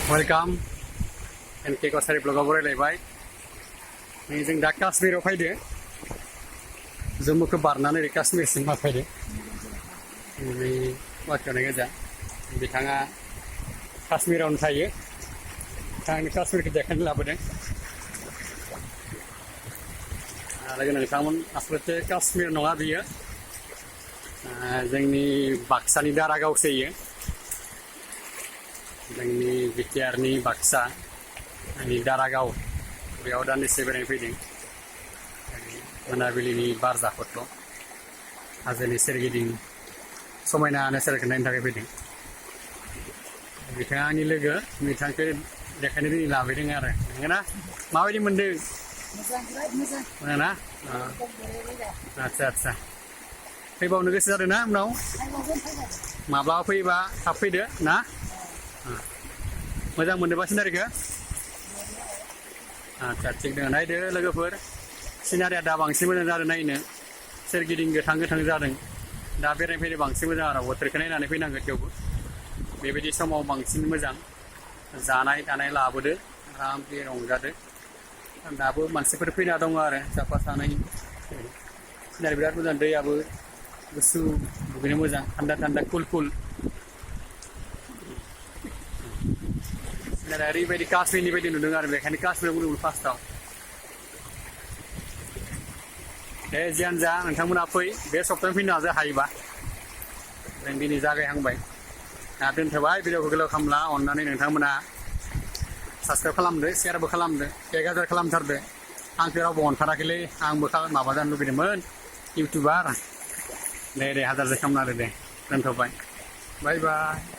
Welcome and ke Kashmir vlog beraibai. Ini जों दा काश्मीराव फैदो जम्मुखौ बारनानै ओरै काश्मीरसिम फैदो नै वाक्यनाय गोजा बिथाङा काश्मीरावनो थायो बिथांनि काश्मीरखौ देखायनो लाबोदों आरो नोंथांमोन आसलथे काश्मीर नङा बियो जोंनि बाक्सानि दारागावसो इयो जोंनि बिटिआरनि बाक्सा दारागाव बेयाव दान्दिसे बेरायनो फैदों मोनाबिलिनि बार जाफोरखौ हाजोनि सोरगिदिं समायना नेचारखौ नायनो थाखाय फैदों बिथाङा आंनि लोगो बिथांखौ देखायनो दिनै लाबोदों आरो नंगौना माबायदि मोनदों मोजां ना आदसा आदसा फैबावनो गोसो जादों ना उनाव माब्लाबा फैबा थाब फैदो ना मोजां मोनदोंबा सिनारिखौ आदसा थिग दङ नायदो लोगोफोर सिनारिया दा बांसिन मोजां जादों नायनो सोरगिदिं गोथां गोथां जादों दा बेरायनो फैनो बांसिन मोजां आरो बोथोरखौ नायनानै फैनांगौ थेवबो बेबायदि समाव बांसिन मोजां जानाय थानाय लाबोदो आरामसे रंजादो दाबो मानसिफोर फैना दङ आरो साफा सानै सिनारि बिराद मोजां दैयाबो गुसु दुगैनो मोजां थान्दा थान्दा कुल कुल ओरैबायदि काश्मीरनि बायदि नुदों आरो बेखायनो काश्मीराव बुंदोंमोन फार्स्टआव दे जियानो जा नोंथांमोना फै बे सप्तायाव फैनो हाजो हायोबा जों दिनै जागायहांबाय दा दोनथ'बाय भिडिअखौ गोलाव खालामला अननानै नोंथांमोना साबसक्राइब खालामदो शेयारबो खालामदो 1000 खालामथारदो आंखौ रावबो अनथाराखैलै आंबो माबा जानो लुबैदोंमोन इउटुबार दे 1000 खालामना होदो दे दोनथ'बाय बाय बाय